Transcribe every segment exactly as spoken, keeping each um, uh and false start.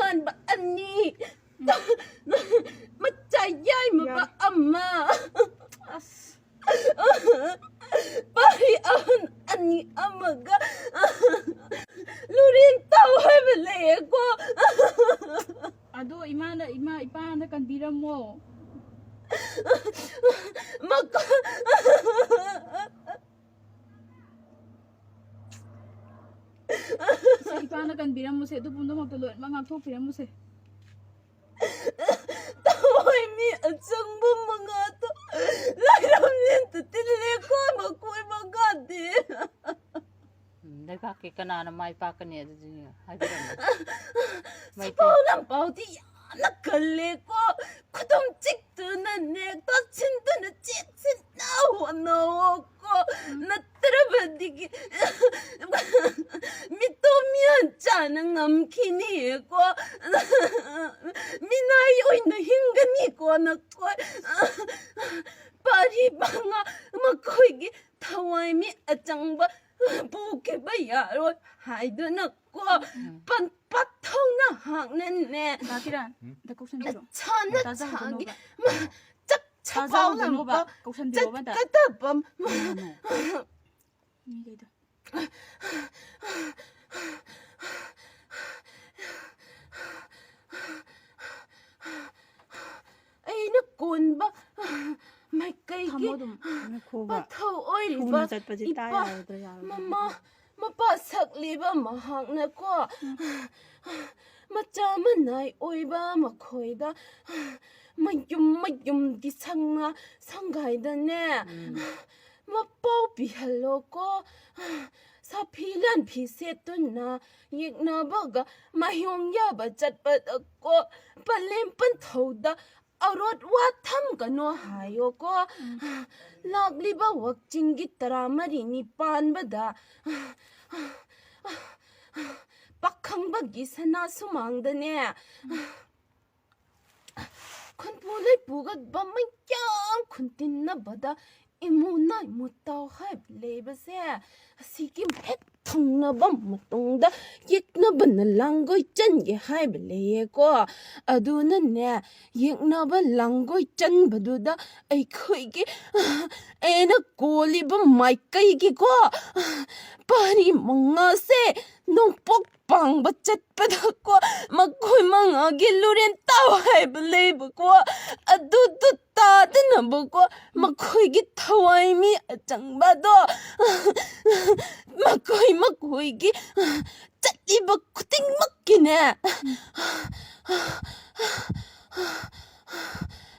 ꯄꯥꯟꯕ ꯑꯅꯤ, ꯃꯆꯥ ꯌꯥꯏꯃꯕ ꯑꯃ, ꯑꯁ, ꯄꯥꯔꯤ ꯑꯍꯟ ꯑꯅꯤ ꯑꯃꯒ ꯂꯨꯔꯦꯟ ꯇꯥꯎ ꯍꯥꯏꯕ ꯂꯩꯌꯦꯀꯣ꯫ ꯑꯗꯣ ꯏꯃꯥꯅ, ꯏꯃꯥ ꯏꯄꯥꯅ ꯀꯟꯕꯤꯔꯝꯃꯣ꯫ ꯃꯀꯣ- ꯁꯦ, ꯏꯄꯥꯅ ꯀꯟꯕꯤꯔꯝꯃꯨꯁꯦ, ꯑꯗꯨ ꯄꯨꯝꯅꯃꯛꯇꯣ ꯂꯣꯏꯅꯃꯛ ꯉꯥꯛꯊꯣꯛꯄꯤꯔꯝꯃꯨꯁꯦ꯫ ꯊꯋꯥꯏ ꯃꯤ ꯑꯆꯪꯕ ꯃꯉꯥꯗꯣ ꯂꯥꯏꯔꯝꯂꯦꯟꯇ ꯇꯤꯜꯂꯦꯀꯣ, ꯃꯈꯣꯏ ꯃꯉꯥꯗꯤ꯫ ꯎꯝ, ꯂꯩꯕꯥꯛꯀꯤ ꯀꯅꯥꯅ ꯃꯥꯏ ꯄꯥꯛꯀꯅꯤ ꯑꯗꯨꯗꯤ ꯍꯥꯏꯕꯤꯔꯝꯃꯣ꯫ ꯃꯩꯇꯩ- ꯁꯐꯥꯎ ꯂꯝꯄꯥꯎꯗꯤ ꯌꯥꯝꯅ ꯀꯜꯂꯦꯀꯣ, ꯈꯨꯗꯨꯝ ꯆꯤꯛꯇꯨꯅꯅꯦ, ꯇꯥꯁꯤꯟꯗꯨꯅ ꯆꯦꯛꯁꯤꯟꯅ ꯍꯣꯠꯅꯧꯀꯣ꯫ ꯎꯝ꯫ ꯅꯠꯇ꯭ꯔꯕꯗꯤꯒꯤ ꯃꯤꯇꯣꯞ ꯃꯤꯌꯥꯟ ꯆꯥꯅ ꯉꯝꯈꯤꯅꯤꯀꯣ꯫ ꯃꯤꯅꯥꯏ ꯑꯣꯏꯅ ꯍꯤꯡꯒꯅꯤꯀꯣ ꯅꯈꯣꯏ꯫ ꯄꯥꯔꯤ ꯃꯉꯥ ꯃꯈꯣꯏꯒꯤ ꯊꯋꯥꯏ ꯃꯤ ꯑꯆꯪꯕ ꯄꯨꯈꯤꯕ ꯌꯥꯔꯣꯏ ꯍꯥꯏꯗꯨꯅꯀꯣ꯫ ꯎꯝ꯫ ꯄꯟ-, ꯄꯥꯊꯧꯅ ꯍꯥꯛꯅꯅꯦ꯫ ꯗꯥ ꯀꯤꯔꯟ, ꯎꯝ? ꯑꯝꯇ ꯀꯣꯛꯁꯟꯕꯤꯔꯣ꯫ ꯅꯁꯥ ꯅꯁꯥꯒꯤ ꯇꯥꯖꯍꯧꯗꯅꯣꯕ꯫ ꯃ-, ꯆꯞ ꯇꯥꯖꯍꯧꯗꯅꯣꯕ, ꯁꯐꯥꯎꯂꯝꯕ ꯀꯣꯛꯁꯟꯕꯤꯔꯣꯕ ꯑꯝꯇ꯫ ꯆꯠꯀꯗꯕ ꯀꯩꯅꯣ? ꯃꯤꯈꯩꯗꯣ꯫ ꯑꯩꯅ ꯀꯣꯟꯕ ꯃꯥꯏꯀꯩꯒꯤ ꯊꯝꯃꯣ ꯑꯗꯨꯝ, ꯉꯥꯏꯈꯣꯕ꯫ ꯄꯥꯊꯧ ꯑꯣꯏꯔꯤꯕ ꯊꯨꯅ ꯆꯠꯄꯁꯦ ꯇꯥ ꯏꯄꯥ ꯌꯥꯔꯣꯏꯗ꯭ꯔꯥ, ꯌꯥꯔꯣꯏꯗ꯭ꯔꯥ? ꯃꯃꯥ, ꯃꯄꯥ ꯁꯛꯂꯤꯕ ꯃꯍꯥꯛꯅꯀꯣ, ꯎꯝ꯫ ꯃꯆꯥ ꯃꯅꯥꯏ ꯑꯣꯏꯕ ꯃꯈꯣꯏꯗ ꯃꯌꯨꯝ ꯃꯌꯨꯝꯒꯤ ꯁꯪꯅ ꯁꯪꯒꯥꯏꯗꯅꯦ, ꯎꯝ꯫ ꯃꯄꯥꯎ ꯄꯤꯍꯜꯂꯣꯀꯣ꯫ ꯁꯥꯐꯤ ꯂꯥꯟꯐꯤ ꯁꯦꯠꯇꯨꯅ ꯌꯦꯛꯅꯕꯒ ꯃꯥꯌꯣꯡ ꯌꯥꯕ ꯆꯠꯄꯗꯀꯣ, ꯄꯂꯦꯝ ꯄꯟꯊꯧꯗ ꯑꯔꯣꯠ ꯋꯥ ꯊꯝꯒꯅꯣ ꯍꯥꯏꯌꯣꯀꯣ꯫ ꯎꯝ꯫ ꯂꯥꯛꯂꯤꯕ ꯋꯥꯛꯆꯤꯡꯒꯤ ꯇꯔꯥꯃꯔꯤꯅꯤ ꯄꯥꯟꯕꯗ ꯄꯥꯈꯪꯕꯒꯤ ꯁꯅꯥ ꯁꯨꯃꯥꯡꯗꯅꯦ, ꯎꯝ꯫ ꯈꯨꯟꯄꯨ ꯂꯩꯄꯨꯒ ꯃꯩꯌꯥꯝ ꯈꯨꯟꯇꯤꯟꯅꯕꯗ ꯏꯃꯨ ꯅꯥꯏꯃꯨ ꯇꯥꯎ ꯍꯥꯏꯕ ꯂꯩꯕꯁꯦ, ꯑꯁꯤꯒꯤ ꯍꯦꯛ ꯊꯨꯡꯅꯕ ꯃꯇꯨꯡꯗ ꯌꯦꯛꯅꯕꯅ ꯂꯥꯡꯒꯣꯏ ꯆꯟꯒꯦ ꯍꯥꯏꯕ ꯂꯩꯌꯦꯀꯣ꯫ ꯑꯗꯨꯅꯅꯦ, ꯌꯦꯛꯅꯕ ꯂꯥꯡꯒꯣꯏ ꯆꯟꯕꯗꯨꯗ ꯑꯩꯈꯣꯏꯒꯤ, ꯑꯩꯅ ꯀꯣꯜꯂꯤꯕ ꯃꯥꯏꯀꯩꯒꯤꯀꯣ, ꯄꯥꯔꯤ ꯃꯉꯥꯁꯦ ꯅꯣꯡꯄꯣꯛ ꯄꯥꯡꯕ ꯆꯠꯄꯗꯀꯣ, ꯃꯈꯣꯏ ꯃꯉꯥꯒꯤ ꯂꯨꯔꯦꯟ ꯇꯥꯎ ꯍꯥꯏꯕ ꯂꯩꯕꯀꯣ, ꯑꯗꯨꯗꯨ ꯇꯥꯗꯅꯕꯀꯣ, ꯃꯈꯣꯏꯒꯤ ꯊꯋꯥꯏ ꯃꯤ ꯑꯆꯪꯕꯗꯣ, ꯃꯈꯣꯏ ꯃꯈꯣꯏꯒꯤ ꯆꯠꯂꯤꯕ ꯈꯨꯗꯤꯡꯃꯛꯀꯤꯅꯦ,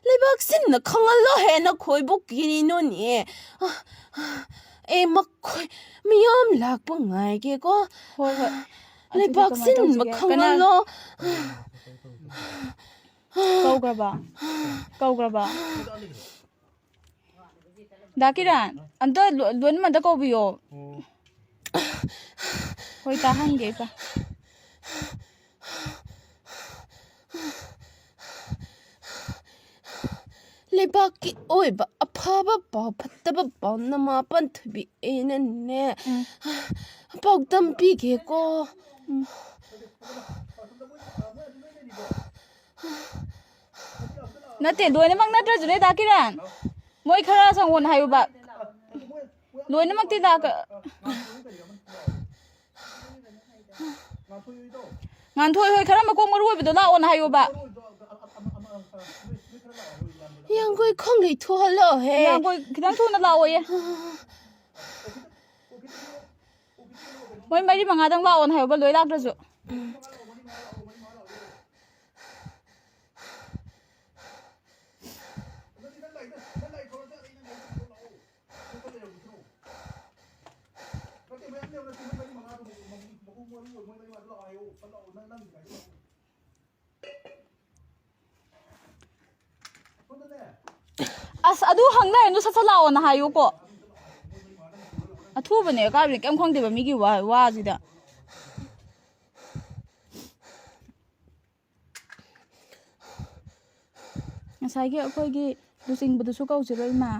ꯂꯩꯕꯥꯛ ꯁꯤꯟꯅ ꯈꯪꯍꯜꯂꯣꯍꯦ, ꯅꯈꯣꯏꯕꯨ ꯀꯔꯤꯅꯣꯅꯦ? ꯑꯦ, ꯃꯈꯣꯏ ꯃꯤꯌꯥꯝ ꯂꯥꯛꯄ ꯉꯥꯏꯒꯦꯀꯣ꯫ ꯍꯣꯏ, ꯍꯣꯏ꯫ ꯑꯗꯨꯗꯤ ꯂꯩꯕꯥꯛ ꯀꯃꯥꯏꯅ ꯁꯤꯟꯕ ꯇꯧꯁꯤꯒꯦ? ꯀꯅꯥ- ꯈꯪꯍꯜꯂꯣ꯫ ꯀꯧꯈ꯭ꯔꯕ? ꯀꯧꯈ꯭ꯔꯕ? ꯗꯥ ꯀꯤꯔꯟ, ꯑꯝꯇ ꯂꯣ-, ꯂꯣꯏꯅꯃꯛ ꯑꯝꯇ ꯀꯧꯕꯤꯌꯣ꯫ ꯍꯣꯏ, ꯇꯥꯍꯟꯒꯦ, ꯏꯄꯥ꯫ ꯂꯩꯕꯥꯛꯀꯤ ꯑꯣꯏꯕ ꯑꯐꯕ ꯄꯥꯎ, ꯐꯠꯇꯕ ꯄꯥꯎ, ꯅꯃꯥ ꯄꯥꯟꯊꯣꯏꯕꯤ ꯑꯩꯅꯅꯦ, ꯎꯝ꯫ ꯄꯥꯎꯗꯝ ꯄꯤꯒꯦꯀꯣ꯫ ꯎꯝ꯫ ꯅꯠꯇꯦ, ꯂꯣꯏꯅꯃꯛ ꯅꯠꯇ꯭ꯔꯁꯨꯅꯦ, ꯗꯥ ꯀꯤꯔꯟ꯫ ꯃꯣꯏ ꯈꯔ ꯁꯪꯒꯣꯟ ꯍꯥꯏꯌꯨꯕ꯫ ꯂꯣꯏꯅꯃꯛꯇꯤ ꯂꯥꯛꯀ-, ꯉꯥꯟꯊꯣꯏ ꯍꯣꯏ ꯈꯔ ꯃꯀꯣꯛ ꯃꯔꯨ ꯑꯣꯏꯕꯗꯣ ꯂꯥꯛꯑꯣꯅ ꯍꯥꯏꯌꯣꯕ꯫ ꯌꯥꯡꯒꯣꯏ ꯈꯣꯡꯂꯩ ꯊꯣꯛꯍꯜꯂꯣꯍꯦ꯫ ꯌꯥꯡꯒꯣꯏ ꯈꯤꯇꯪ ꯊꯨꯅ ꯂꯥꯛꯑꯣꯌꯦ꯫ ꯃꯣꯏ ꯃꯔꯤ ꯃꯉꯥꯗꯪ ꯂꯥꯛꯑꯣꯅ ꯍꯥꯏꯌꯣꯕ, ꯂꯣꯏ ꯂꯥꯛꯇ꯭ꯔꯁꯨ꯫ ꯑꯁ, ꯑꯗꯨ ꯍꯪ ꯂꯩꯔꯅꯨ, ꯁꯠ ꯁꯠ ꯂꯥꯛꯑꯣꯅ ꯍꯥꯏꯌꯨꯀꯣ꯫ ꯑꯊꯨꯕꯅꯦ ꯀꯥꯏꯕꯅꯦ, ꯀꯩꯝ ꯈꯪꯗꯦꯕ ꯃꯤꯒꯤ ꯋꯥ-, ꯋꯥꯁꯤꯗ꯫ ꯉꯁꯥꯏꯒꯤ ꯑꯩꯈꯣꯏꯒꯤ ꯂꯨꯆꯤꯡꯕꯗꯨꯁꯨ ꯀꯧꯁꯤꯔꯣ, ꯏꯃꯥ?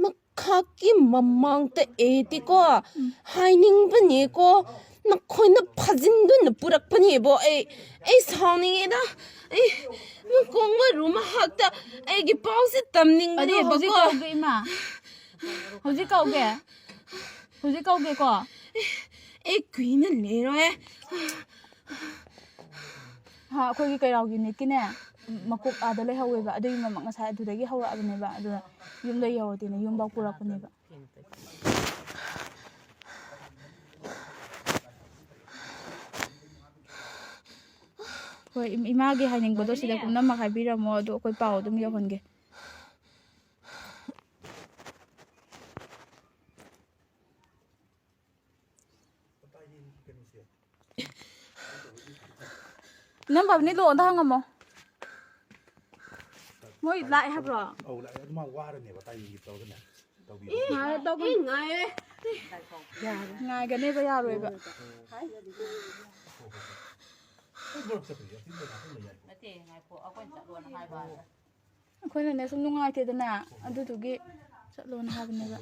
ꯃꯈꯥ ꯉꯥꯏꯍꯥꯛꯀꯤ ꯃꯃꯥꯡꯗ ꯑꯩꯗꯤꯀꯣ, ꯎꯝ꯫ ꯍꯥꯏꯅꯤꯡꯕꯅꯦꯀꯣ, ꯅꯈꯣꯏꯅ ꯐꯥꯖꯤꯟꯗꯨꯅ ꯄꯨꯔꯛꯄꯅꯦꯕꯣ꯫ ꯑꯩ, ꯑꯩ ꯁꯥꯎꯅꯤꯡꯉꯦꯗ꯫ ꯑꯩ ꯅꯀꯣꯡ ꯃꯔꯨ ꯃꯍꯥꯛꯇ ꯑꯩꯒꯤ ꯄꯥꯎꯁꯦ ꯑꯗꯨ ꯍꯧꯖꯤꯛ ꯇꯝꯅꯤꯡꯕꯅꯦꯕꯀꯣ꯫ ꯀꯧꯒꯦ, ꯏꯃꯥ꯫ ꯍꯧꯖꯤꯛ ꯀꯧꯒꯦ꯫ ꯍꯧꯖꯤꯛ ꯀꯧꯒꯦꯀꯣ꯫ ꯑꯩ ꯀꯨꯏꯅ ꯂꯩꯔꯣꯏ꯫ ꯍꯥ, ꯑꯩꯈꯣꯏꯒꯤ ꯀꯩꯔꯥꯎꯒꯤ ꯅꯤꯠꯀꯤꯅꯦ, ꯃꯀꯣꯛ ꯑꯥꯗ ꯂꯩꯍꯧꯋꯦꯕ꯫ ꯑꯗꯨꯒꯤ ꯃꯃꯥ ꯉꯁꯥꯏ ꯑꯗꯨꯗꯒꯤ ꯍꯧꯔꯛꯑꯕꯅꯦꯕ꯫ ꯑꯗꯨꯗ ꯌꯨꯝꯗ ꯌꯧꯔꯗꯤꯅꯦ, ꯌꯨꯝꯐꯥꯎ ꯄꯨꯔꯛꯄꯅꯦꯕ꯫ ꯍꯣꯏ, ꯏꯝ-, ꯏꯃꯥꯒꯤ ꯍꯥꯏꯅꯤꯡꯕꯗꯣ ꯁꯤꯗ ꯄꯨꯝꯅꯃꯛ ꯍꯥꯏꯕꯤꯔꯝꯃꯣ, ꯑꯗꯨ ꯑꯩꯈꯣꯏ ꯄꯥꯎ ꯑꯗꯨꯝ ꯌꯧꯍꯟꯒꯦ꯫ ꯏꯅꯝ ꯐꯕꯅꯤ, ꯂꯣꯟꯗ ꯍꯪꯉꯝꯃꯣ꯫ ꯃꯣꯏ ꯂꯥꯛꯑꯦ ꯍꯥꯏꯕ꯭ꯔꯣ? ꯑꯧ, ꯂꯥꯛꯑꯦ꯫ ꯑꯗꯨ ꯃꯥ ꯋꯥꯔꯅꯦꯕ, ꯇꯥꯏꯃꯤꯡꯒꯤ ꯇꯧꯔꯒꯅꯦ꯫ ꯇꯧꯕꯤꯔꯣ꯫ ꯉꯥꯏ-, ꯇꯧꯕꯤ-, ꯑꯩ ꯉꯥꯏꯔꯦ꯫ ꯉꯥꯏꯒꯅꯦꯕ, ꯌꯥꯔꯣꯏꯕ꯫ ꯅꯠꯇꯦ, ꯉꯥꯏꯈꯣ, ꯑꯩꯈꯣꯏꯅ ꯆꯠꯂꯣꯅ ꯍꯥꯏꯕ꯫ ꯑꯩꯈꯣꯏꯅꯅꯦ ꯁꯨꯝ ꯅꯨꯡꯉꯥꯏꯇꯦꯗꯅ, ꯑꯗꯨꯗꯨꯒꯤ ꯆꯠꯂꯣꯅ ꯍꯥꯏꯕꯅꯦꯕ꯫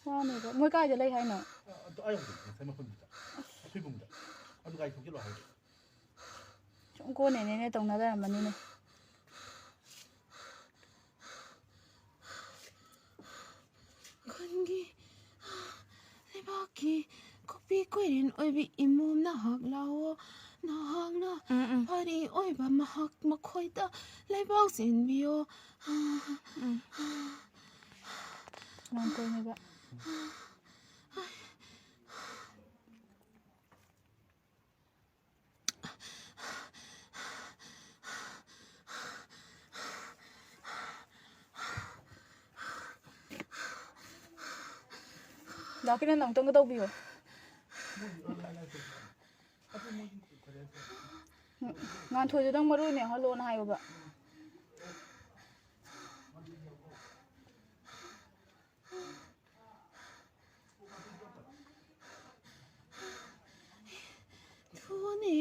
ꯋꯥꯅꯦꯕ꯫ ꯃꯣꯏ ꯀꯥꯏꯗ ꯂꯩ ꯍꯥꯏꯅꯣ? ꯑꯗꯨ ꯑꯩ ꯍꯧꯖꯤꯛ ꯉꯁꯥꯏ ꯃꯐꯝꯗꯨꯗ, ꯑꯁꯣꯏꯕꯨꯡꯗ꯫ ꯑꯗꯨ ꯒꯥꯔꯤ ꯊꯧꯖꯤꯜꯂꯣ ꯍꯥꯏꯒꯦ꯫ ꯁꯨꯝ ꯀꯣꯟꯅꯦꯅꯦꯅꯦ ꯇꯧꯅ ꯂꯩꯔꯝꯃꯅꯤꯅꯦ꯫ ꯈꯨꯟꯒꯤ ꯂꯩꯕꯥꯛꯀꯤ ꯀꯣꯛꯄꯤ ꯀꯣꯏꯔꯦꯟ ꯑꯣꯏꯕꯤ ꯏꯃꯣꯝ ꯅꯍꯥꯛ ꯂꯥꯛꯑꯣ, ꯅꯍꯥꯛꯅ ꯎꯝ, ꯎꯝ꯫ ꯐꯔꯤ ꯑꯣꯏꯕ ꯃꯍꯥꯛ ꯃꯈꯣꯏꯗ ꯂꯩꯕꯥꯛ ꯆꯦꯟꯕꯤꯌꯣ꯫ ꯎꯝ꯫ ꯁꯨꯃꯥꯏꯅ ꯀꯣꯏꯅꯕ꯫ ꯗꯥ ꯀꯤꯔꯟ, ꯑꯃꯨꯛꯇꯪꯒ ꯇꯧꯕꯤꯌꯣ꯫ ꯉꯥꯟꯊꯣꯏꯗꯨꯗꯪ ꯃꯔꯨ ꯑꯣꯏꯅ ꯌꯥꯎꯍꯜꯂꯣꯅ ꯍꯥꯏꯌꯣꯕ꯫ ꯊꯨꯅꯦ꯫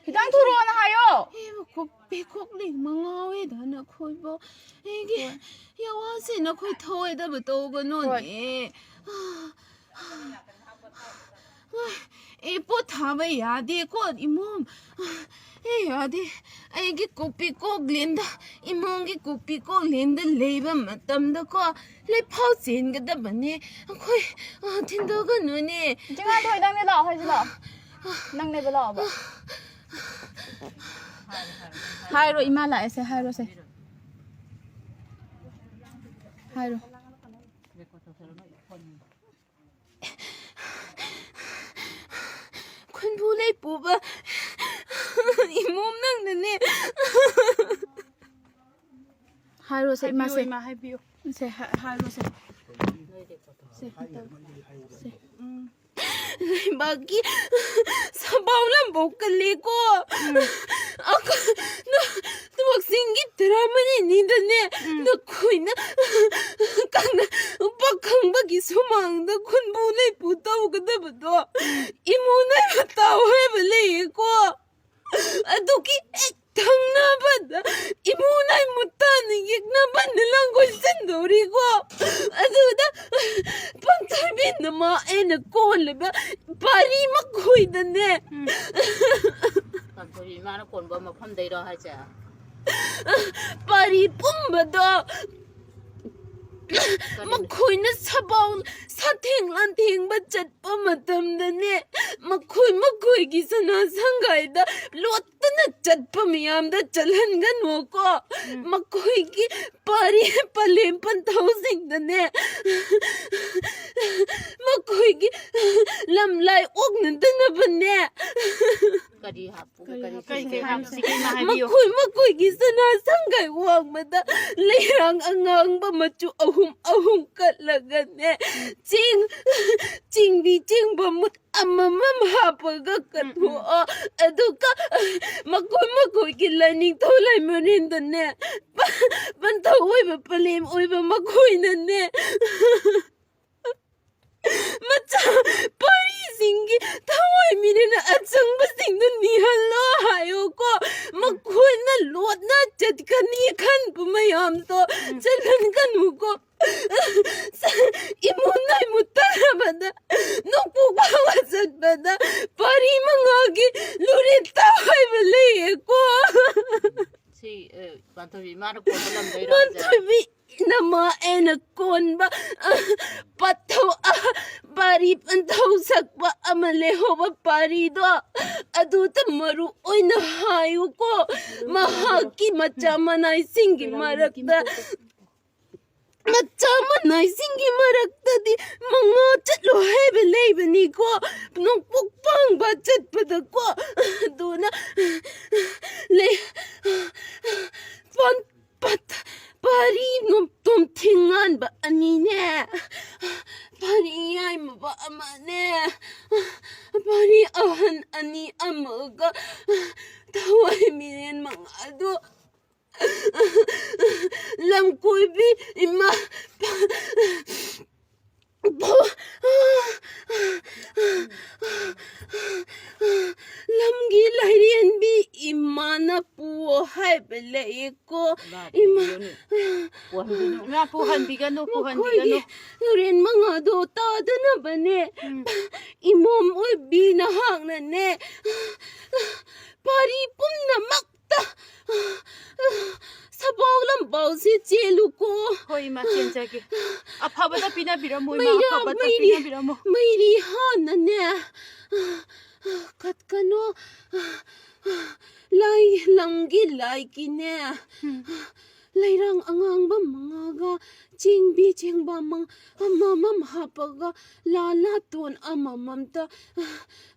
ꯈꯤꯇꯪ ꯊꯨꯔꯛꯑꯣꯅ ꯍꯥꯏꯌꯣ꯫ ꯑꯩꯕꯨ ꯄꯤꯀꯣꯛ ꯂꯦꯡꯕ ꯉꯥꯎꯋꯦꯗ ꯅꯈꯣꯏꯕꯨ꯫ ꯑꯩꯒꯤ ꯍꯣꯏ꯫ ꯌꯥꯋꯥꯁꯦ ꯅꯈꯣꯏ ꯊꯧꯑꯣꯏꯗꯕ ꯇꯧꯒꯅꯨꯅꯦ꯫ ꯍꯣꯏ꯫ ꯑꯦ, ꯄꯣꯠ ꯊꯥꯕ ꯌꯥꯗꯦꯀꯣ, ꯏꯃꯣꯝ꯫ ꯑꯦ, ꯌꯥꯗꯦ꯫ ꯑꯩꯒꯤ ꯀꯣꯛꯄꯤ ꯀꯣꯛꯂꯦꯟꯗ, ꯏꯃꯣꯝꯒꯤ ꯀꯣꯛꯄꯤ ꯀꯣꯛꯂꯦꯟꯗ ꯂꯩꯕ ꯃꯇꯝꯗꯀꯣ, ꯂꯩꯐꯥꯎ ꯆꯦꯟꯒꯗꯕꯅꯦ꯫ ꯑꯩꯈꯣꯏ, ꯑ, ꯊꯤꯟꯗꯣꯛꯀꯅꯨꯅꯦ꯫ ꯆꯤꯡꯉꯥꯟꯊꯣꯏ, ꯅꯪꯅꯦ ꯂꯥꯛꯑꯣ ꯍꯥꯏꯁꯤ ꯂꯥꯛꯑꯣ꯫ ꯅꯪꯅꯦꯕ ꯂꯥꯛꯑꯣꯕ꯫ ꯍꯥꯏꯔꯣ, ꯏꯃꯥ ꯂꯥꯛꯑꯦꯁꯦ, ꯍꯥꯏꯔꯣꯁꯦ꯫ ꯍꯥꯏꯔꯣ꯫ ꯈꯨꯟꯕꯨ ꯂꯩꯄꯨꯕ ꯏꯃꯣꯝ ꯅꯪꯅꯅꯦ꯫ ꯍꯥꯏꯔꯣꯁꯦ, ꯍꯥꯏꯕꯤꯌꯨ, ꯏꯃꯥꯁꯦ꯫ ꯏꯃꯥ, ꯍꯥꯏꯕꯤꯌꯨ꯫ ꯁꯦ, ꯍꯥ-, ꯍꯥꯏꯔꯣꯁꯦ꯫ ꯁꯦ, ꯁꯦ꯫ ꯎꯝ꯫ ꯂꯩꯕꯥꯛꯀꯤ ꯁꯥꯐꯥꯎ ꯂꯝꯐꯥꯎ ꯀꯜꯂꯦꯀꯣ꯫ ꯎꯝ꯫ ꯑꯩꯈꯣꯏ ꯅ-, ꯅ ꯀꯛꯆꯤꯡꯒꯤ ꯇꯔꯥꯃꯔꯤꯅꯤꯗꯅꯦ, ꯎꯝ꯫ ꯅꯈꯣꯏꯅ ꯀꯪꯅ ꯄꯥꯈꯪꯕꯒꯤ ꯁꯨꯃꯥꯡꯗ ꯈꯨꯟꯕꯨ ꯂꯩꯄꯨ ꯇꯧꯒꯗꯕꯗꯣ, ꯎꯝ꯫ ꯏꯃꯨ ꯅꯣꯏ ꯃꯇꯥꯎ ꯍꯥꯏꯕ ꯂꯩꯌꯦꯀꯣ꯫ ꯑꯗꯨꯒꯤ ꯍꯦꯛ ꯊꯪꯅꯕꯗ ꯏꯃꯨ ꯅꯣꯏ ꯃꯨꯇꯥꯅ ꯌꯦꯛꯅꯕꯅ ꯂꯥꯡꯒꯣꯜ ꯆꯟꯗꯧꯔꯤꯀꯣ꯫ ꯑꯗꯨꯗ ꯄꯥꯟꯊꯣꯏꯕꯤ ꯅꯃꯥ ꯑꯩꯅ ꯀꯣꯜꯂꯤꯕ ꯄꯥꯔꯤ ꯃꯈꯣꯏꯗꯅꯦ꯫ ꯎꯝ꯫ ꯄꯥꯟꯊꯣꯏꯕꯤ ꯏꯃꯥꯅ ꯀꯣꯟꯕ ꯃꯐꯝꯗꯩꯔꯣ ꯍꯥꯏꯁꯦ? ꯄꯥꯔꯤ ꯄꯨꯝꯕꯗꯣ ꯀꯔꯤ? ꯃꯈꯣꯏꯅ ꯁꯥꯕꯥꯎ ꯁꯥꯊꯦꯡ ꯂꯥꯟꯊꯦꯡꯕ ꯆꯠꯄ ꯃꯇꯝꯗꯅꯦ, ꯃꯈꯣꯏ ꯃꯈꯣꯏꯒꯤ ꯁꯅꯥ ꯁꯪꯒꯥꯏꯗ ꯂꯣꯠꯇꯅ ꯆꯠꯄ ꯃꯤꯌꯥꯝꯗ ꯆꯠꯍꯟꯒꯅꯨꯀꯣ꯫ ꯎꯝ꯫ ꯃꯈꯣꯏꯒꯤ ꯄꯥꯔꯤ ꯄꯂꯦꯝ ꯄꯟꯊꯧꯁꯤꯡꯗꯅꯦ, ꯃꯈꯣꯏꯒꯤ ꯂꯝꯂꯥꯏ ꯑꯣꯛꯅꯗꯅꯕꯅꯦ꯫ ꯀꯔꯤ ꯍꯥꯞꯄꯨꯒꯦ? ꯀꯔꯤ ꯀꯔꯤ ꯍꯥꯞꯄꯨꯒꯦ? ꯀꯩ ꯀꯩ ꯍꯥꯞꯁꯤꯒꯦ? ꯏꯃꯥ ꯍꯥꯏꯕꯤꯌꯨ꯫ ꯃꯈꯣꯏ ꯃꯈꯣꯏꯒꯤ ꯁꯅꯥ ꯁꯪꯒꯥꯏ ꯋꯥꯡꯃꯗ ꯂꯩꯔꯥꯡ ꯑꯉꯥꯡꯕ ꯃꯆꯨ ꯑꯍꯨꯝ ꯑꯍꯨꯝ ꯀꯠꯂꯒꯅꯦ, ꯆꯦꯡ, ꯆꯤꯡꯕꯤ ꯆꯦꯡꯕ ꯃꯨꯠ ꯑꯃꯃꯝ ꯍꯥꯞꯄꯒ ꯀꯠꯊꯣꯛꯑꯣ꯫ ꯑꯗꯨꯒ ꯃꯈꯣꯏ ꯃꯈꯣꯏꯒꯤ ꯂꯥꯏꯅꯤꯡꯊꯧ ꯂꯥꯏꯃꯔꯦꯟꯗꯅꯦ, ꯄ-, ꯄꯟꯊꯧ ꯑꯣꯏꯕ ꯄꯂꯦꯝ ꯑꯣꯏꯕ ꯃꯈꯣꯏꯅꯅꯦ, ꯃꯆꯥ ꯄꯥꯔꯤꯁꯤꯡꯒꯤ ꯊꯋꯥꯏ ꯃꯤꯔꯦꯟ ꯑꯆꯪꯕꯁꯤꯡꯗꯨ ꯅꯤꯍꯜꯂꯣ ꯍꯥꯏꯌꯣꯀꯣ꯫ ꯃꯈꯣꯏ ꯂꯣꯠꯅ ꯆꯠꯀꯅꯤ ꯈꯟꯕ ꯃꯌꯥꯝꯗꯣ ꯎꯝ꯫ ꯆꯠꯍꯟꯒꯅꯨꯀꯣ꯫ ꯏꯃꯨꯡ ꯅꯣꯏ ꯃꯨꯠꯇꯔꯕꯗ ꯅꯣꯡꯄꯣꯛ ꯐꯥꯎꯕ ꯆꯠꯄꯗ ꯄꯥꯔꯤ ꯃꯉꯥꯒꯤ ꯂꯨꯔꯦ ꯇꯥꯎ ꯍꯥꯏꯕ ꯂꯩꯌꯦꯀꯣ꯫ ꯁꯤ, ꯑ, ꯄꯥꯟꯊꯣꯏꯕꯤ ꯏꯃꯥꯅ ꯀꯣꯟꯕ ꯂꯝꯗꯩꯔꯣ ꯍꯥꯏꯁꯦ? ꯄꯥꯟꯊꯣꯏꯕꯤ ꯅꯃꯥ ꯑꯩꯅ ꯀꯣꯟꯕ, ꯑ, ꯄꯥꯟꯊꯧ, ꯑ, ꯄꯥꯔꯤ ꯄꯥꯟꯊꯧ ꯁꯛꯄ ꯑꯃ ꯂꯩꯍꯧꯕ ꯄꯥꯔꯤꯗꯣ ꯑꯗꯨꯗ ꯃꯔꯨ ꯑꯣꯏꯅ ꯍꯥꯏꯌꯨꯀꯣ꯫ ꯃꯍꯥꯛꯀꯤ ꯃꯆꯥ ꯃꯅꯥꯏꯁꯤꯡꯒꯤ ꯃꯔꯛꯇ ꯃꯆꯥ ꯃꯅꯥꯏꯁꯤꯡꯒꯤ ꯃꯔꯛꯇꯗꯤ ꯃꯉꯥ ꯆꯠꯂꯣ ꯍꯥꯏꯕ ꯂꯩꯕꯅꯤꯀꯣ꯫ ꯅꯣꯡꯄꯣꯛ ꯄꯥꯡꯕ ꯆꯠꯄꯗꯀꯣ꯫ ꯑꯗꯨꯅ ꯂꯩ-, ꯄꯥꯟ-, ꯄꯥꯠ-, ꯄꯥꯔꯤ ꯅꯣꯝ-, ꯇꯣꯝꯊꯤꯡꯉꯥꯟꯕ ꯑꯅꯤꯅꯦ, ꯄꯥꯔꯤ ꯌꯥꯏꯃꯕ ꯑꯃꯅꯦ, ꯄꯥꯔꯤ ꯑꯍꯟ ꯑꯅꯤ ꯑꯃꯒ ꯊꯋꯥꯏ ꯃꯤꯔꯦꯟ ꯃꯉꯥꯗꯣ ꯂꯝꯀꯣꯏꯕꯤ ꯏꯃꯥ, ꯂꯝꯒꯤ ꯂꯥꯏꯔꯦꯟꯕꯤ ꯏꯃꯥꯅ ꯄꯨꯑꯣ ꯍꯥꯏꯕ ꯂꯩꯀꯣ꯫ ꯏꯃꯥ꯫ ꯄꯨꯍꯟꯕꯤꯒꯅꯨ, ꯏꯃꯥ, ꯄꯨꯍꯟꯕꯤꯒꯅꯨ, ꯃꯈꯣꯏꯒꯤ ꯄꯨꯍꯟꯕꯤꯒꯅꯨ꯫ ꯂꯥꯏꯔꯦꯟ ꯃꯉꯥꯗꯣ ꯇꯥꯗꯅꯕꯅꯦ꯫ ꯎꯝ꯫ ꯏꯃꯣꯝ ꯑꯣꯏꯕꯤ ꯅꯍꯥꯛꯅꯅꯦ ꯄꯥꯔꯤ ꯄꯨꯝꯅꯃꯛ ꯇ-, ꯁꯄꯥꯎ ꯂꯝꯄꯥꯎꯁꯤ ꯆꯦꯜꯂꯨꯀꯣ꯫ ꯍꯣꯏ, ꯏꯃꯥ, ꯆꯦꯟꯖꯒꯦ꯫ ꯑꯐꯕꯗ ꯄꯤꯅꯕꯤꯔꯝꯃꯣ, ꯏꯃꯥ, ꯃꯩꯔꯥ ꯑꯐꯕꯗ ꯃꯩꯔꯤ, ꯄꯤꯅꯕꯤꯔꯝꯃꯣ꯫ ꯃꯩꯔꯤ ꯍꯥꯟꯅꯅꯦ, ꯀꯠꯀꯅꯣ꯫ ꯂꯥꯏ, ꯂꯝꯒꯤ ꯂꯥꯏꯒꯤꯅꯦ, ꯎꯝ꯫ ꯂꯩꯔꯥꯡ ꯑꯉꯥꯡꯕ ꯃꯉꯥꯒ ꯆꯦꯡꯕꯤ ꯆꯦꯡꯕ ꯃꯪ-, ꯑꯃꯃꯝ ꯍꯥꯞꯄꯒ ꯂꯥ ꯂꯥꯇꯣꯟ ꯑꯃꯃꯝꯇ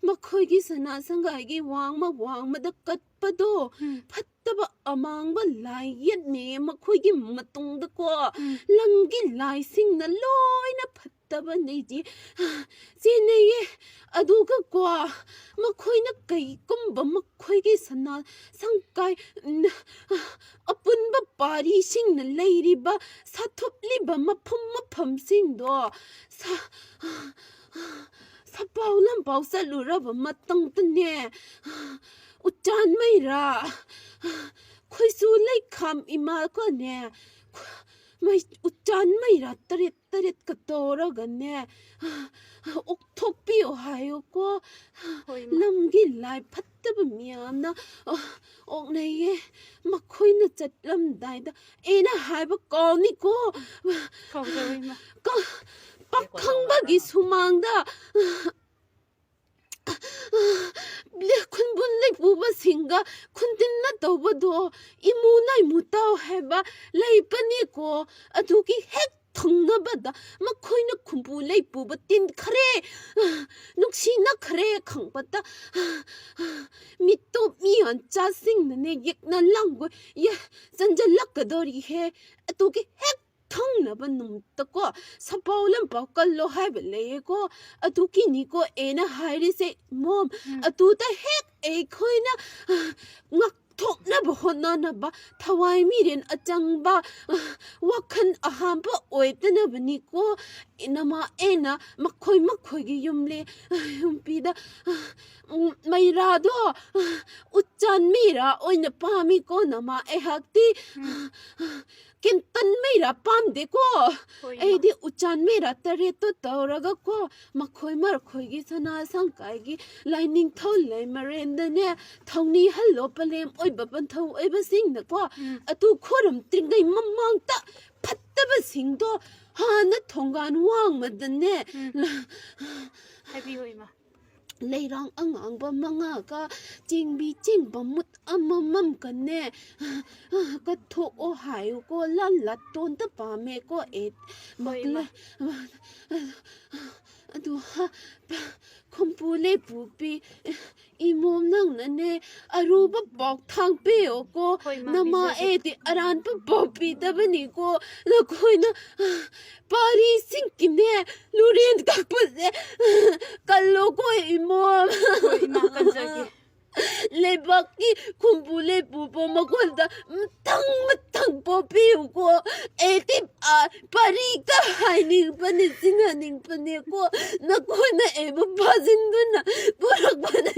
ꯃꯈꯣꯏꯒꯤ ꯁꯅꯥ ꯁꯪꯒꯥꯏꯒꯤ ꯋꯥꯡꯃ ꯋꯥꯡꯃꯗ ꯀꯠ ꯄꯗꯣ ꯎꯝ꯫ ꯐꯠꯇꯕ ꯑꯃꯥꯡꯕ ꯂꯥꯏ ꯌꯦꯠꯅꯦ ꯃꯈꯣꯏꯒꯤ ꯃꯇꯨꯡꯗꯀꯣ꯫ ꯎꯝ꯫ ꯂꯝꯒꯤ ꯂꯥꯏꯁꯤꯡꯅ ꯂꯣꯏꯅ ꯐꯠꯇꯕꯅꯦꯗꯤ ꯆꯦꯟꯅꯩꯌꯦ꯫ ꯑꯗꯨꯒꯀꯣ, ꯃꯈꯣꯏꯅ ꯀꯩꯒꯨꯝꯕ ꯃꯈꯣꯏꯒꯤ ꯁꯅꯥ ꯁꯪꯀꯥꯏ, ꯎꯝ, ꯑꯄꯨꯟꯕ ꯄꯥꯔꯤꯁꯤꯡꯅ ꯂꯩꯔꯤꯕ ꯁꯥꯊꯨꯞꯂꯤꯕ ꯃꯐꯝ ꯃꯐꯝꯁꯤꯡꯗꯣ ꯁ-, ꯁꯄꯥꯎ ꯂꯝꯄꯥꯎ ꯆꯠꯂꯨꯔꯕ ꯃꯇꯨꯡꯗꯅꯦ, ꯎꯆꯥꯟ ꯃꯩꯔꯥ, ꯈꯣꯏꯁꯨ ꯂꯩꯈꯥꯝ ꯏꯃꯥꯒꯅꯦ, ꯃꯩ, ꯎꯆꯥꯟ ꯃꯩꯔꯥ ꯇꯔꯦꯠ ꯇꯔꯦꯠꯀ ꯇꯧꯔꯒꯅꯦ, ꯑꯣꯛꯊꯣꯛꯄꯤꯌꯣ ꯍꯥꯏꯌꯨꯀꯣ꯫ ꯍꯣꯏ, ꯏꯃꯥ꯫ ꯂꯝꯒꯤ ꯂꯥꯏ ꯐꯠꯇꯕ ꯃꯌꯥꯝꯅ, ꯑ, ꯑꯣꯛꯅꯩꯌꯦ꯫ ꯃꯈꯣꯏꯅ ꯆꯠꯂꯝꯗꯥꯏꯗ ꯑꯩꯅ ꯍꯥꯏꯕ ꯀꯥꯎꯅꯤꯀꯣ꯫ ꯀꯥꯎꯖꯔꯣꯏ, ꯏꯃꯥ꯫ ꯀ-, ꯄꯥꯈꯪꯕꯒꯤ ꯁꯨꯃꯥꯡꯗ, ꯈꯨꯟꯕꯨꯟ ꯂꯩꯄꯨꯕꯁꯤꯡꯒ ꯈꯨꯟꯇꯤꯟꯅ ꯇꯧꯕꯗꯣ ꯏꯃꯨ ꯅꯥꯏꯃꯨ ꯇꯧ ꯍꯥꯏꯕ ꯂꯩꯕꯅꯤꯀꯣ꯫ ꯑꯗꯨꯒꯤ ꯍꯦꯛ ꯊꯨꯡꯅꯕꯗ ꯃꯈꯣꯏꯅ ꯈꯨꯟꯕꯨ ꯂꯩꯄꯨꯕ ꯇꯤꯟꯈ꯭ꯔꯦ, ꯅꯨꯡꯁꯤꯅꯈ꯭ꯔꯦ ꯈꯪꯕꯗ ꯃꯤꯇꯣꯞ ꯃꯤꯌꯥꯟꯆꯥꯁꯤꯡꯅꯅꯦ ꯌꯦꯛꯅ ꯂꯥꯡꯒꯣꯏ ꯌꯦ-, ꯆꯟꯖꯜꯂꯛꯀꯗꯧꯔꯤꯍꯦ꯫ ꯑꯗꯨꯒꯤ ꯍꯦꯛ ꯊꯨꯡꯅꯕ ꯅꯨꯃꯤꯠꯇꯀꯣ ꯁꯄꯥꯎ ꯂꯝꯄꯥꯎ ꯀꯜꯂꯣ ꯍꯥꯏꯕ ꯂꯩꯌꯦꯀꯣ꯫ ꯑꯗꯨꯒꯤꯅꯤꯀꯣ ꯑꯩꯅ ꯍꯥꯏꯔꯤꯁꯦ, ꯃꯣꯝ꯫ ꯎꯝ꯫ ꯑꯗꯨꯗ ꯍꯦꯛ ꯑꯩꯈꯣꯏꯅ, ꯑ, ꯉꯥꯛꯊꯣꯛꯅꯕ ꯍꯣꯠꯅꯅꯕ ꯊꯋꯥꯏ ꯃꯤꯔꯦꯟ ꯑꯆꯪꯕ, ꯑ, ꯋꯥꯈꯜ ꯑꯍꯥꯟꯕ ꯑꯣꯏꯗꯅꯕꯅꯤꯀꯣ꯫ ꯏꯅꯃ ꯑꯩꯅ ꯃꯈꯣꯏ ꯃꯈꯣꯏꯒꯤ ꯌꯨꯝꯂꯦ, ꯑ, ꯌꯨꯝꯕꯤꯗ, ꯑ, ꯎꯝ, ꯃꯩꯔꯥꯗꯣ, ꯑ, ꯎꯆꯥꯟ ꯃꯩꯔꯥ ꯑꯣꯏꯅ ꯄꯥꯝꯃꯤꯀꯣ ꯅꯃ ꯑꯩꯍꯥꯛꯇꯤ꯫ ꯎꯝ꯫ ꯀꯦꯟꯇꯟ ꯃꯩꯔꯥ ꯄꯥꯝꯗꯦꯀꯣ꯫ ꯍꯣꯏ, ꯏꯃꯥ꯫ ꯑꯩꯗꯤ ꯎꯆꯥꯟ ꯃꯩꯔꯥ ꯇꯔꯦꯠꯇꯣ ꯇꯧꯔꯒꯀꯣ, ꯃꯈꯣꯏ ꯃꯈꯣꯏꯒꯤ ꯁꯅꯥ ꯁꯪꯀꯥꯏꯒꯤ ꯂꯥꯏꯅꯤꯡꯊꯧ ꯂꯩꯃꯔꯦꯟꯗꯅꯦ, ꯊꯧꯅꯤ ꯍꯜꯂꯣ ꯄꯂꯦꯝ ꯑꯣꯏꯕ ꯄꯟꯊꯧ ꯑꯣꯏꯕꯁꯤꯡꯅꯀꯣ, ꯎꯝ꯫ ꯑꯗꯨ ꯈꯣꯏꯔꯝꯗ꯭ꯔꯤꯉꯩ ꯃꯃꯥꯡꯗ ꯐꯠꯇꯕꯁꯤꯡꯗꯣ ꯍꯥꯟꯅ ꯊꯣꯡꯒꯥꯟ ꯋꯥꯡꯃꯗꯅꯦ, ꯎꯝ꯫ ꯍꯥꯏꯕꯤꯌꯨ, ꯏꯃꯥ꯫ ꯂꯩꯔꯥꯡ ꯑꯉꯥꯡꯕ ꯃꯉꯥꯒ ꯆꯦꯡꯕꯤ ꯆꯦꯡꯕ ꯃꯨꯠ ꯑꯃꯃꯝꯒꯅꯦ ꯀꯠꯊꯣꯛꯑꯣ ꯍꯥꯏꯌꯨꯀꯣ꯫ ꯂꯥꯟ ꯂꯥꯇꯣꯟꯗ ꯄꯥꯝꯃꯦꯀꯣ ꯑꯦ꯫ ꯍꯣꯏ, ꯃꯛꯂ-, ꯏꯃꯥ꯫ ꯑꯗꯨ ꯍ-, ꯈꯨꯝꯄꯨ ꯂꯩꯄꯨꯄꯤ ꯏꯃꯣꯝ ꯅꯪꯅꯅꯦ ꯑꯔꯨꯕ ꯄꯥꯎ ꯊꯥꯡꯄꯤꯌꯣꯀꯣ꯫ ꯍꯣꯏ, ꯏꯃꯥ, ꯅꯃꯥ ꯄꯤꯖꯒꯦ꯫ ꯑꯦꯗꯤ ꯑꯔꯥꯟꯕ ꯄꯥꯎ ꯄꯤꯗꯕꯅꯤꯀꯣ꯫ ꯅꯈꯣꯏꯅ ꯄꯥꯔꯤꯁꯤꯡꯒꯤꯅꯦ ꯂꯨꯔꯦꯟ ꯀꯛꯄꯁꯦ ꯀꯜꯂꯣꯀꯣ ꯏꯃꯣꯝ꯫ ꯍꯣꯏ, ꯏꯃꯥ, ꯀꯟꯖꯒꯦ꯫ ꯂꯩꯕꯥꯛꯀꯤ ꯈꯨꯝꯕꯨ ꯂꯩꯄꯨꯕ ꯃꯈꯣꯟꯗ ꯃꯊꯪ ꯃꯊꯪ ꯄꯣꯛꯄꯤꯌꯨꯀꯣ꯫ ꯑꯩꯗꯤ, ꯑ, ꯄꯔꯤꯇ ꯍꯥꯏꯅꯤꯡꯕꯅꯤ, ꯆꯤꯡꯍꯟꯅꯤꯡꯕꯅꯤꯀꯣ꯫ ꯅꯈꯣꯏꯅ ꯑꯩꯕꯨ ꯐꯥꯖꯤꯟꯗꯨꯅ ꯄꯨꯔꯛꯄꯅꯦ꯫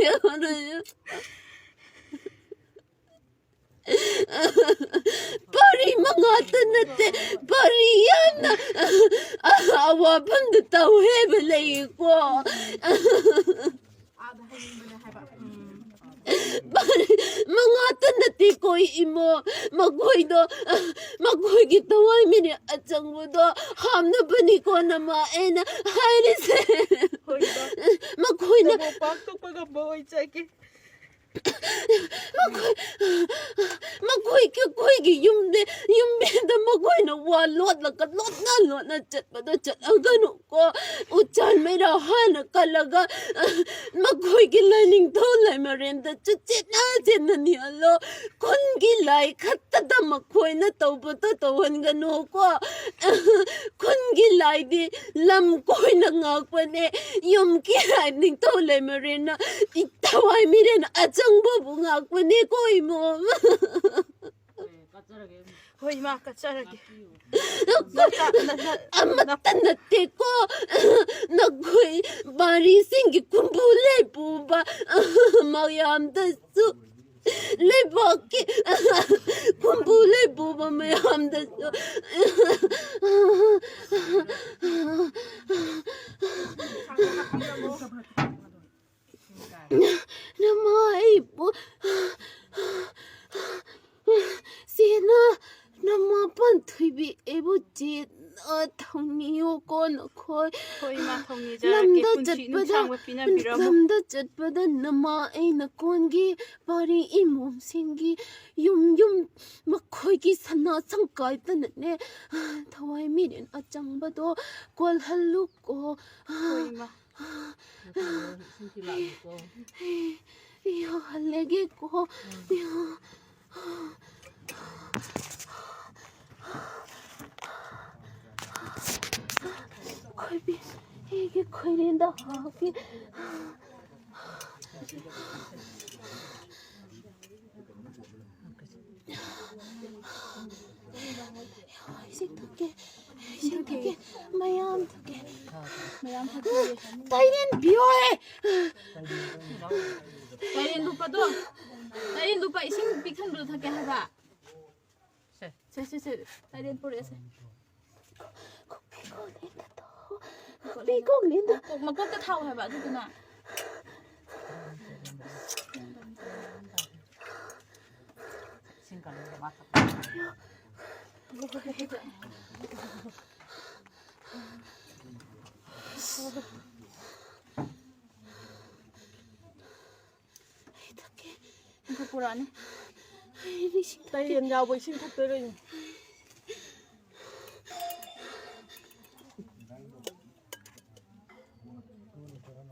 ꯄꯥꯔꯤ ꯃꯉꯥꯇ ꯅꯠꯇꯦ, ꯄꯥꯔꯤ ꯌꯥꯝꯅ ꯑꯋꯥꯐꯝꯗ ꯇꯧꯍꯦꯕ ꯂꯩꯀꯣ꯫ ꯄꯥꯔꯤ ꯃꯉꯥꯇ ꯅꯠꯇꯦꯀꯣ ꯏꯃꯣ, ꯃꯈꯣꯏꯗꯣ, ꯃꯈꯣꯏꯒꯤ ꯊꯋꯥꯏ ꯃꯤꯅꯦ ꯑꯆꯪꯕꯗꯣ ꯍꯥꯞꯅꯕꯅꯤꯀꯣ ꯅꯃꯥ ꯑꯩꯅ ꯍꯥꯏꯔꯤꯁꯦ꯫ ꯍꯣꯏ, ꯏꯃꯥ꯫ ꯃꯈꯣꯏꯅ ꯅꯕꯨꯛ ꯄꯥꯛꯊꯣꯛꯄ ꯉꯝꯕ ꯑꯣꯏꯖꯒꯦ꯫ ꯃꯈꯣꯏ, ꯃꯈꯣꯏꯒꯤ, ꯑꯩꯈꯣꯏꯒꯤ ꯌꯨꯝꯗꯤ, ꯌꯨꯝꯕꯤꯗ ꯃꯈꯣꯏꯅ ꯋꯥ ꯂꯣꯠꯂꯒ, ꯂꯣꯠꯅ, ꯂꯣꯠꯅ ꯆꯠꯄꯗꯣ ꯆꯠꯍꯟꯒꯅꯨꯀꯣ꯫ ꯎꯆꯥꯟ ꯃꯩꯔꯥ ꯍꯥꯟꯅ ꯀꯜꯂꯒ, ꯃꯈꯣꯏꯒꯤ ꯂꯥꯏꯅꯤꯡꯊꯧ ꯂꯥꯏꯃꯔꯦꯟꯗ ꯆꯦꯠꯅ, ꯆꯦꯠꯅ ꯅꯤꯍꯜꯂꯣ꯫ ꯈꯨꯟꯒꯤ ꯂꯥꯏ ꯈꯛꯇꯗ ꯃꯈꯣꯏꯅ ꯇꯧꯕꯗꯣ ꯇꯧꯍꯟꯒꯅꯨꯀꯣ꯫ ꯈꯨꯟꯒꯤ ꯂꯥꯏꯗꯤ ꯂꯝ ꯀꯣꯏꯅ ꯉꯥꯛꯄꯅꯦ꯫ ꯌꯨꯝꯒꯤ ꯂꯥꯏ ꯅꯤꯡꯊꯧ ꯂꯩꯃꯔꯦꯟꯅ ꯊꯋꯥꯏ ꯃꯤꯔꯦꯟ ꯑꯆꯪꯕꯕꯨ ꯉꯥꯛꯄꯅꯦꯀꯣ ꯏꯃꯣꯝ꯫ ꯍꯣꯏ, ꯏꯃꯥ, ꯀꯠꯆꯔꯒꯦ꯫ ꯑꯃꯠꯇ ꯅꯠꯇꯦꯀꯣ, ꯅꯈꯣꯏ ꯄꯥꯔꯤꯁꯤꯡꯒꯤ ꯈꯨꯝꯕꯨ ꯂꯩꯄꯨꯕ ꯃꯌꯥꯝꯗꯁꯨ, ꯂꯩꯕꯥꯛꯀꯤ ꯈꯨꯝꯕꯨ ꯂꯩꯄꯨꯕ ꯃꯌꯥꯝꯗꯁꯨ꯫ ꯅꯃꯥ ꯑꯩꯕꯨ ꯆꯦꯟꯅ, ꯅꯃꯥ ꯄꯥꯟꯊꯣꯏꯕꯤ ꯑꯩꯕꯨ ꯆꯦꯟꯅ ꯊꯧꯅꯤꯌꯣꯀꯣ ꯅꯈꯣꯏ꯫ ꯍꯣꯏ, ꯏꯃꯥ, ꯊꯧꯅꯤꯖꯔꯒꯦ꯫ ꯂꯝꯗ ꯄꯨꯟꯁꯤ ꯆꯠꯄꯗ, ꯅꯨꯡꯁꯥꯡꯕ ꯄꯤꯅꯕꯤꯔꯝꯃꯨ꯫ ꯂꯝꯗ ꯆꯠꯄꯗ ꯅꯃꯥ ꯑꯩꯅ ꯀꯣꯟꯒꯤ ꯄꯥꯔꯤ ꯏꯃꯣꯝꯁꯤꯡꯒꯤ ꯌꯨꯝ ꯌꯨꯝ ꯃꯈꯣꯏꯒꯤ ꯁꯅꯥ ꯁꯪꯀꯥꯏꯗꯅꯅꯦ, ꯊꯋꯥꯏ ꯃꯤꯔꯦꯟ ꯑꯆꯪꯕꯗꯣ ꯀꯣꯜꯍꯜꯂꯨꯀꯣ꯫ ꯍꯣꯏ, ꯏꯃꯥ꯫ ꯏꯁꯤꯡ ꯊꯤꯜꯂꯛꯑꯒꯦꯀꯣ꯫ ꯏꯌꯣ, ꯍꯜꯂꯒꯦꯀꯣ꯫ ꯏꯌꯣ꯫ ꯈꯣꯏꯕꯤ, ꯑꯩꯒꯤ ꯈꯣꯏꯔꯦꯟꯗ ꯍꯥꯞꯀꯦ꯫ ꯏꯁꯤꯡ ꯊꯛꯀꯦ, ꯏꯁꯤꯡ ꯊꯛꯀꯦ, ꯃꯌꯥꯝ ꯊꯛꯀꯦ꯫ ꯃꯌꯥꯝ ꯊꯛꯀꯦ꯫ ꯇꯥꯏꯔꯦꯟ ꯄꯤꯌꯣꯍꯦ꯫ ꯇꯥꯏꯔꯦꯟ ꯂꯨꯄꯥꯗꯣ꯫ ꯇꯥꯏꯔꯦꯟ ꯂꯨꯄꯥ ꯏꯁꯤꯡ ꯄꯤꯛ ꯊꯟꯕꯗꯣ ꯊꯛꯀꯦ ꯍꯥꯏꯕ꯫ ꯁꯦ꯫ ꯁꯦ, ꯁꯦ, ꯁꯦ꯫ ꯇꯥꯏꯔꯦꯟ ꯄꯨꯔꯛꯑꯦ ꯁꯦ꯫ ꯈꯣꯛꯄꯤ ꯀꯣꯛꯂꯦꯟꯗ ꯇꯣ꯫ ꯈꯣꯛꯄꯤ ꯀꯣꯛꯂꯦꯟꯗ꯫ ꯃꯀꯣꯛ-, ꯃꯀꯣꯛꯇ ꯊꯥꯎ ꯍꯥꯏꯕ ꯑꯗꯨꯗꯨꯅ꯫ ꯏꯁꯤꯡ ꯀꯪꯍꯟꯕ ꯃꯥ ꯊꯛꯄ꯫ ꯑꯩ ꯊꯛꯀꯦ꯫ ꯑꯃꯨꯛꯀ ꯄꯨꯔꯛꯑꯅꯤ꯫ ꯑꯩ ꯏꯁꯤꯡ ꯊꯛꯀꯦ꯫ ꯇꯥꯏꯔꯦꯟ ꯌꯥꯎꯕ ꯏꯁꯤꯡ ꯊꯛꯇꯣꯏꯔꯣ?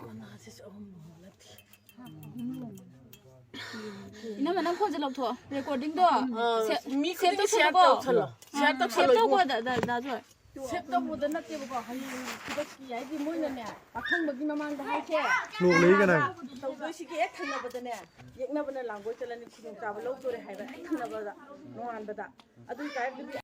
ꯃꯅꯥꯁꯤꯁꯨ ꯑꯍꯨꯝ ꯅꯠꯇꯦ꯫ ꯏꯅꯝꯃ, ꯅꯪ ꯐꯣꯟꯁꯦ ꯂꯧꯊꯣꯛꯑꯣ꯫ ꯔꯦꯀꯣꯔꯗꯤꯡꯗꯣ ꯑꯥ, ꯁꯦ-, ꯃꯤ ꯁꯦꯞ ꯈꯨꯗꯤꯡꯒꯤ ꯁꯤꯌꯥꯔ ꯇꯧꯁꯜꯂꯣꯀꯣ꯫ ꯇꯧꯁꯜꯂꯣ꯫ ꯁꯤꯌꯥꯔ ꯁꯦꯞ ꯇꯧꯁꯜꯂꯣ ꯇꯧꯀꯣ, ꯏꯕꯨꯡꯉꯣ꯫ ꯗ-, ꯗ-, ꯗꯥ ꯖꯣꯏ꯫ ꯁꯦꯞ ꯇꯧꯕꯗ ꯅꯠꯇꯦꯕꯀꯣ, ꯍꯌꯦꯡ ꯈꯨꯗꯛꯀꯤ ꯍꯥꯏꯗꯤ ꯃꯣꯏꯅꯅꯦ, ꯑꯈꯪꯕꯒꯤ ꯃꯃꯥꯡꯗ ꯍꯥꯏꯁꯦ꯫ ꯂꯣꯛ ꯂꯩ ꯀꯅꯥ? ꯇꯧꯗꯣꯏꯁꯤꯒꯤ ꯍꯦꯛ ꯊꯪꯅꯕꯗꯅꯦ, ꯌꯦꯛꯅꯕꯅ ꯂꯥꯡꯒꯣꯏ ꯆꯠꯂꯅꯤ, ꯈꯨꯗꯣꯡꯆꯥꯕ ꯂꯧꯗꯣꯔꯦ ꯍꯥꯏꯕ ꯍꯦꯛ ꯊꯪꯅꯕꯗ, ꯅꯣꯡꯉꯥꯟꯕꯗ꯫ ꯑꯗꯨ ꯑꯣꯏꯇꯥꯔꯒꯗꯤ